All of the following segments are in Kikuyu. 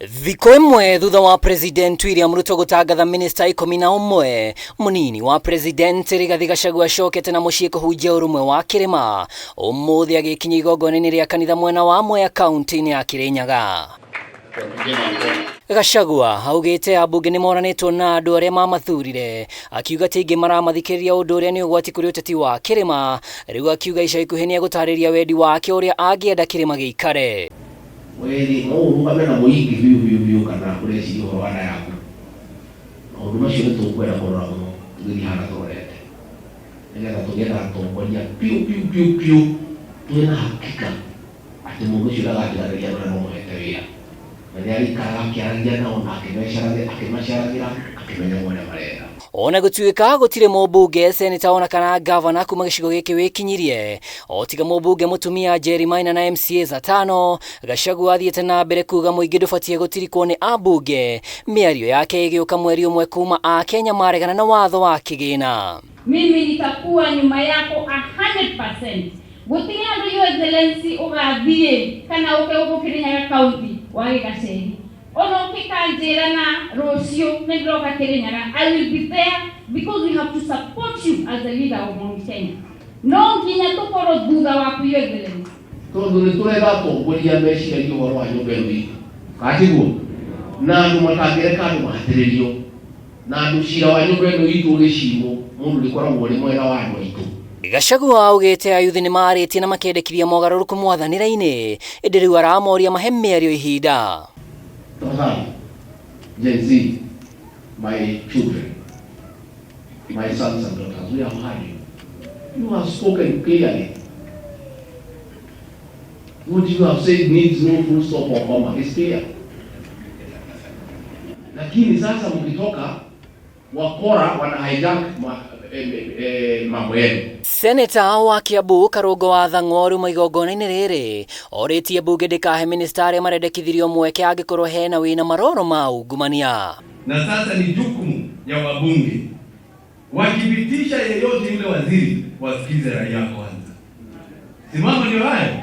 Thikũ ĩmwe thutha wa President William Ruto gũtangatha minista 11, mũnini wa President Rigathi Gachagua acokete na mũciĩ kũhunjia ũrũmwe wa kĩrĩma, ũmũthĩ agĩkinya igongona-inĩ rĩa kanitha mwena wa Mwea kaunti-inĩ ya Kirinyaga. Gachagua augĩte ambunge nĩ moranĩtwo na andũ arĩa mamathurire, akiuga ti aingĩ maramathikĩrĩria, ũndũ ũrĩa nĩ ũgwati kũrĩ ũteti wa kĩrĩma. Rĩu akiuga ica ikuhĩ nĩ egũtarĩria wendi wake ũrĩa angĩenda kĩrĩma gĩikare. Weri no ũrũgame na mũingĩ biũ biũ biũ kana ũreciria ũhoro wa nda yaku. Maũndũ macio nĩ tũkwenda kũrora mũno tũgĩthiĩ haha tũrorete, nĩgetha tũgĩe na atongoria biũ biũ biũ biũ, twĩna hakika atĩ mũndũ ũcio ndagatiganĩria andũ arĩa mamũhete wĩra, na nĩ arĩikaraga akĩaragia nao na akĩmaceragĩra akĩmenyaga ũrĩa marenda. Ona gũtuĩka gũtirĩ mũmbunge, seneta ona kana gavana kuma gĩcigo gĩkĩ wĩkinyirie, o tiga mũmbunge mũtumia Jerry Maina na MCAs atano, Gachagua athiĩte na mbere kuga mũingĩ ndũbatiĩ gũtirikwo nĩ ambunge. Mĩario yake ĩgĩũka mweri ũmwe kuma Akenya maregana na watho wa kĩgĩna. Mimi nitakuwa nyuma yako 100%. Gũtirĩ andũ, Your Excellency, ũgathiĩ kana ũke gũkũ Kirinyaga County wage gaceri. Ona ũngĩkanjĩra na rũciũ nĩ ndĩroka Kirinyaga, I will be there because we have to support you as the leader of Mount Kenya. No nginya tũkorwo thutha waku, Your Excellency. Tondũ nĩ tũretha atongoria meciragia ũhoro wa nyũmba ĩno itũ, katiguo na andũ matangĩreka andũ mahatĩrĩrio na andũ cira wa nyũmba ĩno itũ ũgĩcirwo mũndũ rĩkoragwo ũrĩ mwena wa andũ aitũ. Gachagua augĩte ayuthi nĩ marĩtie na makendekithia mogarũrũku mwathanĩre-inĩ, ĩndĩ rĩu aramoria mahe mĩario ihinda. Tafadhali, Gen Z, my children, my sons and daughters, we have heard you. You have spoken clearly. What you have said needs no full stop or comma. It's clear. Lakini sasa mkitoka, wakora wana hijack mambo yenu. Seneta wa Kiambu Karũngo wa Thang'wa rĩu igongona-inĩ rĩrĩ orĩtie mbunge ndĩkahe minista arĩa marendekithirio mweke angĩkorwo hena wĩna maroro ma ungumania. Na sasa ni jukumu ya wabunge, wakipitisha yeyote yule waziri, wasikize raia kwanza. Simama ndio hayo.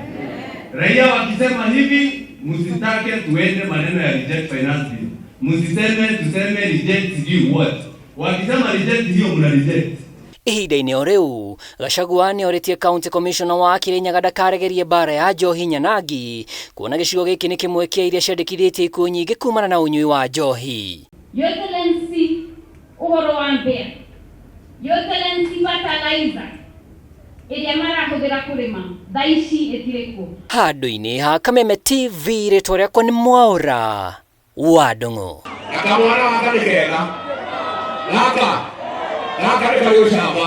Raia wakisema hivi, msitake tuende maneno ya reject finance bill, msiseme tuseme reject sijui what. Wakisema reject hiyo, mna reject. Ihinda-inĩ o rĩu, Gachagua nĩ orĩtie county commissioner wa Kirinyaga ndakaregerie mbara ya njohi nyanangi, kuona gĩcigo gĩkĩ nĩ kĩmwe kĩa iria ciandĩkithĩtie ikuũ nyingĩ kumana na ũnyui wa njohi. Your Excellency, ũhoro wa mbĩa. Your Excellency, fertilizer ĩrĩa marahũthĩra kũrĩma thaa ici ĩtirĩ kuo. Handũ-inĩ ha Kameme TV, rĩtwa rĩakwa nĩ Mwaũra wa Ndung'u. Na kamwana gaka nĩ kega, gaka gaka nĩ karĩ ũcamba.